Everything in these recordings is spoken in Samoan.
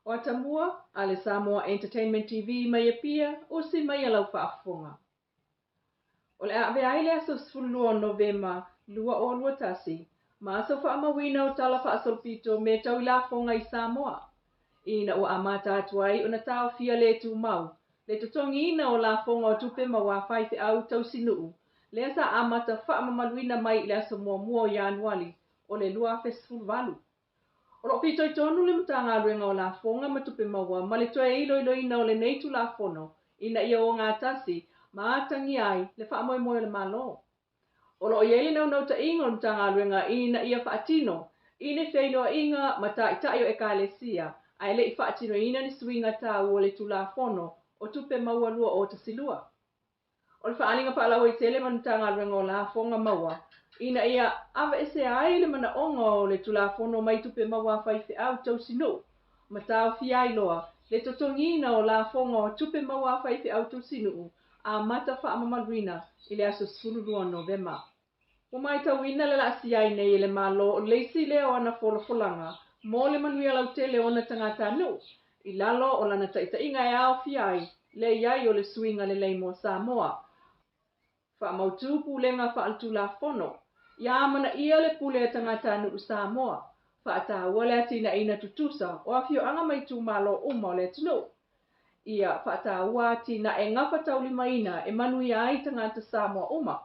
O atamua a le Samoa Entertainment TV mai Apia, usi mai a lau faafofoga. O le a avea ai le aso 12 o Novema 2021 ma aso faamauina o Tala Faasolopito o mea tau i lafoga i Samoa, ina ua amata atu ai ona taofia le tumau le totogiina o lafoga o tupe maua a faifeau tausinuu lea sa amata faamamaluina mai i le aso 1 o Ianuali o le 2018. O lo o fitoitonu le Matagaluega o Lafoga ma Tupe Maua ma le toe iloiloina o lenei Tulafono ina ia ogatasi ma atagia ai le faamoemoe o le Malo. O lo o i ai le naunautaiga o le Matagaluega ina ia faatino i ni feiloaiga ma taitai o Ekalesia ae le i faatinoina ni suiga taua o le Tulafono o Tupe Maua 2012. O le faaaliga faalauaitele ma le Matagaluega o Lafoga Maua ina ia aveesea ai le manaoga o le Tulafono mai tupe maua a faifeau tausinuu ma taofia ai loa le totogiina o lafoga o tupe maua a faifeau tausinuu amata faamamaluina i le aso 12 o Novema. Ua matauina le laasia ai nei e le Malo o le isi lea o ana folafolaga mo le manuia lautele o ona tagatanuu i lalo o lana taitaiga e aofia ai le i ai o le suiga lelei mo Samoa, faamautu pulega faaletulafono, ia amanaia le pule a tagatanuu Samoa, faataua le atinaeina tutusa o afioaga ma itumalo uma o le atunuu, ia faataua atinae gafataulimaina e manuia ai tagata Samoa uma,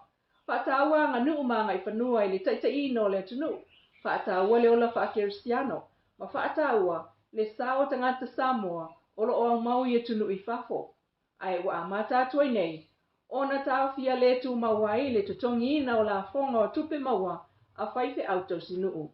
faataua aganuu ma agaifanua i le taitaiina o le atunuu, faataua le ola faakerisiano, ma faataua le sao o tagata Samoa o lo o aumau i atunuu i fafo. Ae ua amata atu ai nei ona taofia le tumau ai le totogiina o lafoga o tupe maua a faifeau tausinuu.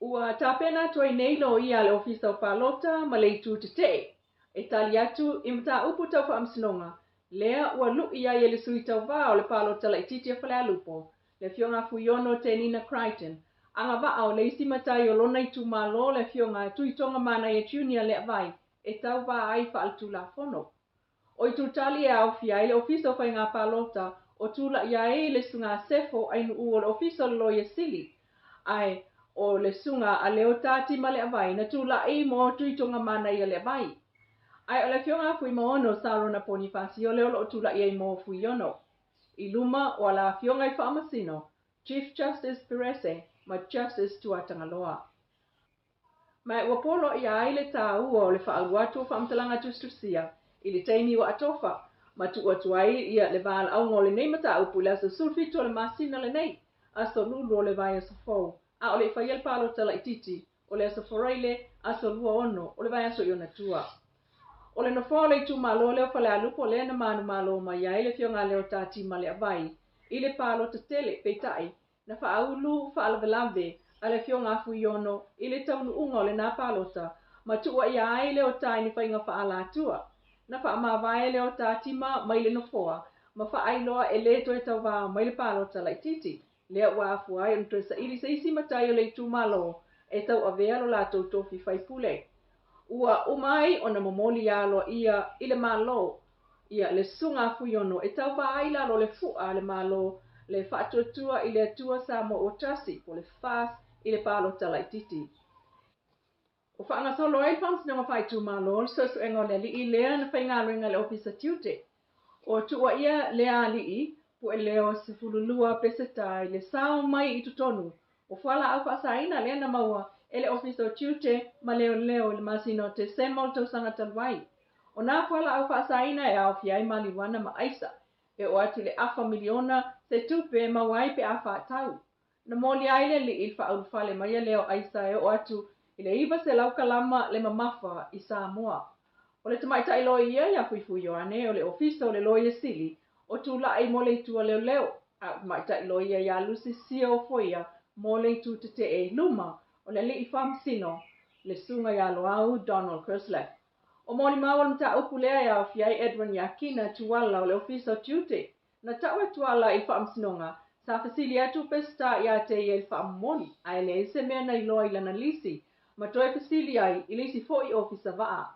Ua tapena atu ai nei loia a le Ofisa o Palota ma le Itu Tetee e tali atu i mataupu tau faamasinoga lea ua lu'i ai e le sui tauva o le palota laitiiti a Falealupo, le Afioga a Fuiono Tenina Crichton, agavaa o le isi matai o lona itumalo le Afioga a Tuitoga Manaia Junior Leavai e tauva ai faaletulafono. O itutali e aofia ai le Ofisa o Faiga Palota o tulai ai le Susuga a Sefo Ainuu o le Ofisa o le Loia Sili, ae o le Susuga a Leota Tima Leavai na tulai mo Tuitoga Manaia Leavai. Ae o le Afioga a Fuimaono Sarona Ponifasio lea o lo o tulai ai mo Fuiono. I luma o ala afioga i Faamasino, Chief Justice Perese ma Justice Tuatagaloa. Ma ua poloaia ai le taua o le faaulu atu o faamatalaga tusitusia i le taimi ua atofa ma tuu atu ai ia le valaauga o lenei mataupu i le aso 17 o le masina lenei, aso Lulu o le vaiaso fou, a o le i faia le palota laitiiti o le aso Faraile, aso 26 o le vaiaso i ona tua. O le nofoa o le itumalo lea o Falealupo lea na manumalo mai ai le Afioga a Leota Tima Leavai i le palota tele, peitai, Na faaulu faalavelave a le Afioga a Fuiono i le taunuuga o lena palota ma tuuaia ai Leota i ni faiga faaalatua. Na faamavae Leota Tima mai le nofoa ma faailoa e le toe tauva mai le palota laitiiti lea ua afua ai ona toe saili se isi matai o le itumalo e tauavea lo latou tofi faipule. Ua uma ai ona momoli aloaia i le Malo ia le Susuga a Fuiono e tauva ai i lalo o le fu'a a le Malo le Faatuatua i le Atua Samoa Ua Tasi po o le FAS i le palota laitiiti. Ua faagasolo ai le Faamasinoga Faaitumalo le suesuega o le alii lea na faigaluega i le Ofisa Tiute. Ua tuuaia lea alii Pueleo 12 Peseta i le sao mai i totonu o fualaau faasaina lea na maua e le Ofisa o Tiute ma Leoleo i le masina o Tesema o le tausaga talu ai. O nā fualaau faasaina e aofia ai maliuana ma aisa, e oo atu i le afa miliona se tupe e maua ai pe a faatau. Na molia ai le alii i le faaulufale mai a lea o aisa e oo atu i le 900 kalama le mamafa i Samoa. O le tamaitai loia ia Fuifui Ioane o le Ofisa o le Loia Sili o tulai mo le itu a leoleo, a o le tamaitai loia ia Lucy Sio Foia mo le itu tetee i luma o le alii faamasino le Susuga ia Loau Donald Kerslake. O molimau o le mataupu lea e aofia ai Edwin Iakina Tuala o le Ofisa o Tiute. Na tau e Tuala i le faamasinoga, sa fesili atu Peseta ia te ia i le faamomoli, ae leai se mea na iloa i lana lisi, ma toe fesili ai i le isi foi ofisa vaa.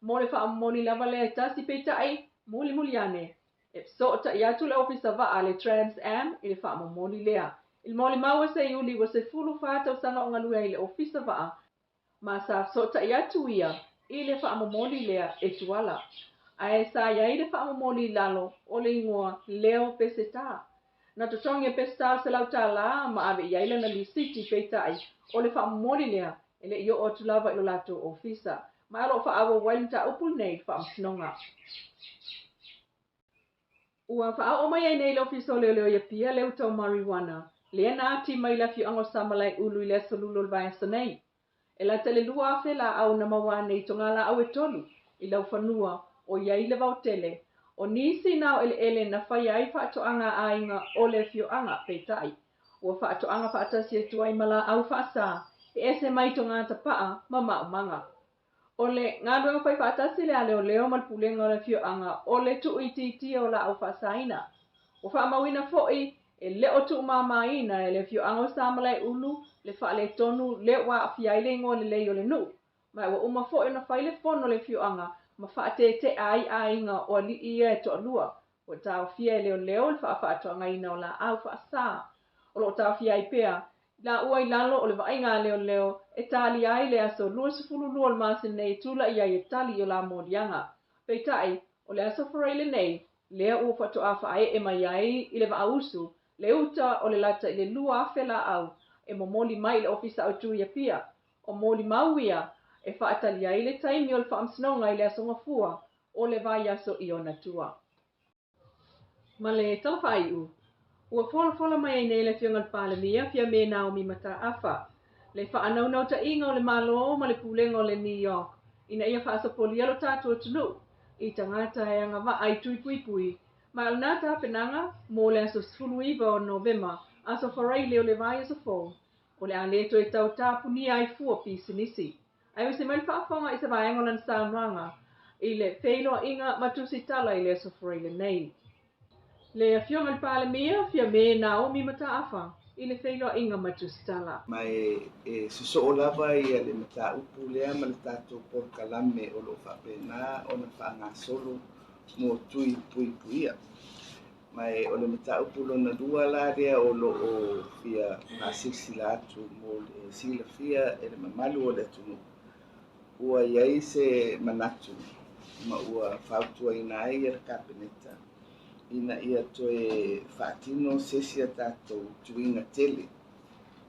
Mo le faamomoli lava lea e tasi peitai, mulimuli ane, e fesootai atu le ofisa vaa a le Trans Am i le faamomoli lea. I le molimau a Seiuli ua 14 tausaga o galue ai i le ofisa vaa, Ma sa fesootai atu ia i le faamomoli lea e Tuala. Ae sa i ai le faamomoli i lalo o le igoa Leo Peseta. Na totogi e Peseta le $100 ma ave i ai lana lisiti, peitai, o le faamomoli lea e le i oo atu lava i lo latou ofisa. Ma o lo o faaauau ai le mataupu lenei i le Faamasinoga. Ua faaoo mai ai nei le Ofisa o Leoleo i Apia le uta o marijuana lea na ati mai le afioaga o Samalaeulu i le aso Lula o le vaiaso nei. E lata i le 2,000 laau na maua ane i togalaau e tolu i laufanua o i ai le vaotele. O nisi na o eleele na faia ai faatoaga a aiga o le afioaga, peitai, ua faatoaga faatasi atu ai ma laau faasa e ese mai toga tapaa ma maumaga. O le galuega fai faatasi lea a leoleo ma le pulega o le afioaga o le tuuitiitia o laau faasaina. Ua faamauina foi e le o tuumamaina e le afioaga o Samalaeulu le faaletonu lea ua aafia ai le igoa lelei o le nuu. Ma ua uma foi ona fai le fono a le afioaga ma faatetea ai aiga o alii ia e toalua. Ua taofia e leoleo le faafaatoagaina o laau faasa. O lo o taofia ai pea laua i lalo o le vaaiga a leoleo e talia ai le aso 22 o le masina nei e tulai ai e tali i o la moliaga. Peitai, o le aso Faraile lenei, lea ua faatoa faaee mai ai i le vaausu le uta o le lata i le 2,000 laau e momoli mai i le Ofisa Autu i Apia. O molimau ia e faatali ai le taimi o le faamasinoga i le aso Gafua o le vaiaso i ona tua. Ma le tala faaiu, ua folafola mai ai nei le Afioga i le Palemia, Fiame Naomi Mataafa, le faanaunautaiga o le Malo ma le Pulega o le New York ina ia faasopolia lo tatou atunuu i tagata e agavaa i tui puipui, ma o lena tapenaga mo le aso 19 o Novema, aso Faraile o le vaiaso fou, o le a le toe tau tapunia ai fua pisinisi. Ae usi mai le faafofoga i se vaega o lana saunoaga i le feiloaiga ma tusitala i le aso Faraile nei. Le Afioga i le Palemia, Fiame Naomi Mataafa, i le feiloaiga ma tusitala. Ma e sosoo lava ia le mataupu lea ma le tatou polokalame o lo o faapena ona faagasolo mo tui puipuia. Ma o le mataupu lona lua la lea o lo o fia faasilasila atu mo le silafia e le mamalu o le atunuu, ua i ai se manatu ma ua fautuaina ai le Kapeneta ina ia toe faatino se isi a tatou tuiga tele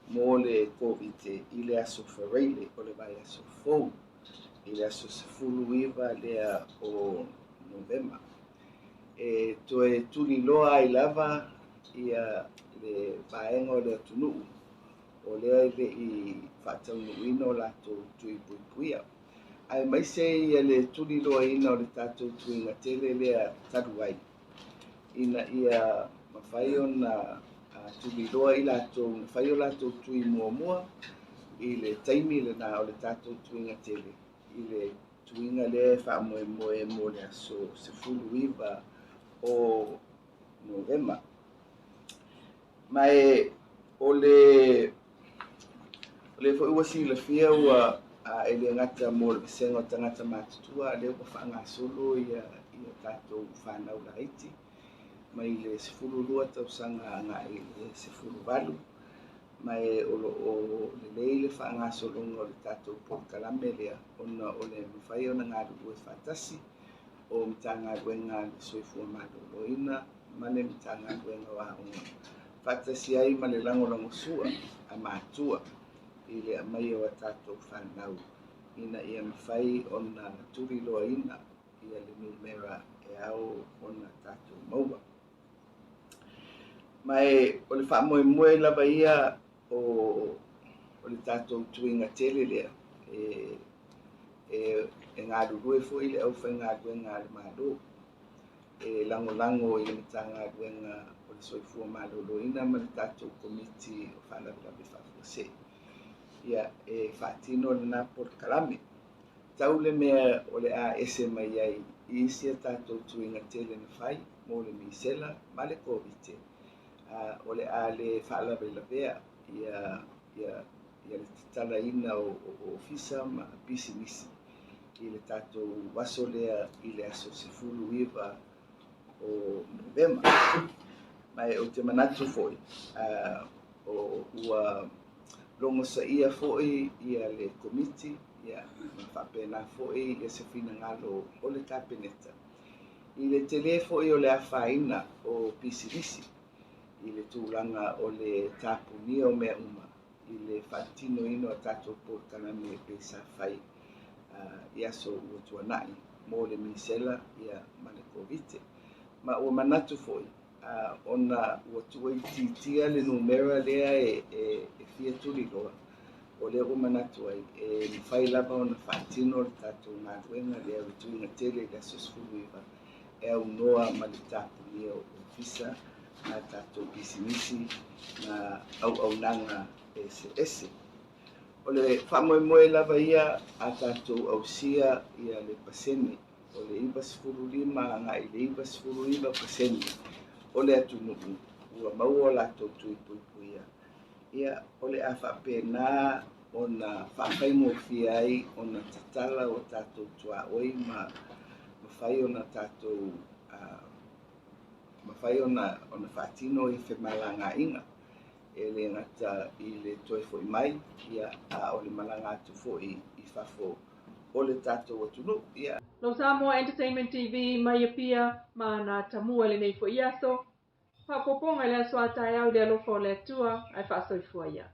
mo le Koviti i le aso Faraile o le vaiaso fou i le aso 19 lea o Novema. E toe tuliloa ai lava ia le vaega o le atunuu o lea e le i faataunuuina o latou tui puipuia. Aemaise ia le tuliloaina o le tatou tuiga tele lea talu ai, ina ia mafai ona tuliloa i latou na fai o latou tui muamua i le taimi lena o le tatou tuiga tele, i le tuiga lea e faamoemoe mo le aso 19 o Novema. Ma e o le foi ua silafia ua e le gata mo le vasega o tagata matutua, lea ua faagasolo ia tatou whanau laiti mai le 12 tausaga agai le 18, ma e o lo o lelei le faagasologa o le tatou polokalame lea ona o le mafai ona galulue faatasi o Matagaluega a le Soifua Maloloina ma le Matagaluega o Aoga faatasi ai ma le lagolagosua a matua i le aumaia o a tatou whanau ina ia mafai ona tuliloaina ia le numera e ao ona tatou maua. Ma e o le faamoemoe lava ia o le tatou tuiga tele lea e galulue foi le aufaigaluega a le Malo e lagolago i le Matagaluega o le Soifua Maloloina ma le tatou Komiti o Faalavelave Faafuasei. Ia e faatino lena polokalame. Tau le mea o le a ese mai ai i isi a tatou tuiga tele na fai mo le misela ma le Koviti, o le a le faalavelavea ia le tatalaina o ofisa ma pisinisi i le tatou aso lea i le aso 19 o Novema. Ma e o te manatu foi ua Logosaia foi ia le Komiti, ia, ma faapena foi ia se finagalo o le Kapeneta i le tele foi o le afaina o pisinisi i le tulaga o le tapunia o mea uma i le faatinoina o tatou polokalame e pei sa fai i aso ua tuanai mo le misela ia ma le Kovite. Ma ua manatu foi ona ua tuuitiitia le numera lea e fia tuliloa, o lea ua manatu ai e mafai lava ona faatino le tatou galuega lea o le tuiga tele i le aso 19 e aunoa ma le tapunia o ofisa ma tatou pisinisi ma auaunaga eseese. O le faamoemoe lava ia a tatou ausia ia le pasene o le 95 agai i le 99% o le atunuu ua maua o latou tui puipuia, ia o le a faapena ona faafaigofie ai ona tatala o tatou tuaoi ma mafai ona tatou mafai ona faatino i femalagaaiga e le gata i le toe foi mai, ia, a o le malaga atu foi i fafo o le tatou atunuu. Ia. Lau Samoa Entertainment TV mai Apia ma na tamua lenei foi aso. Faaopoopoga i le aso a taeao i le alofa o le Atua ae faasoifua ia.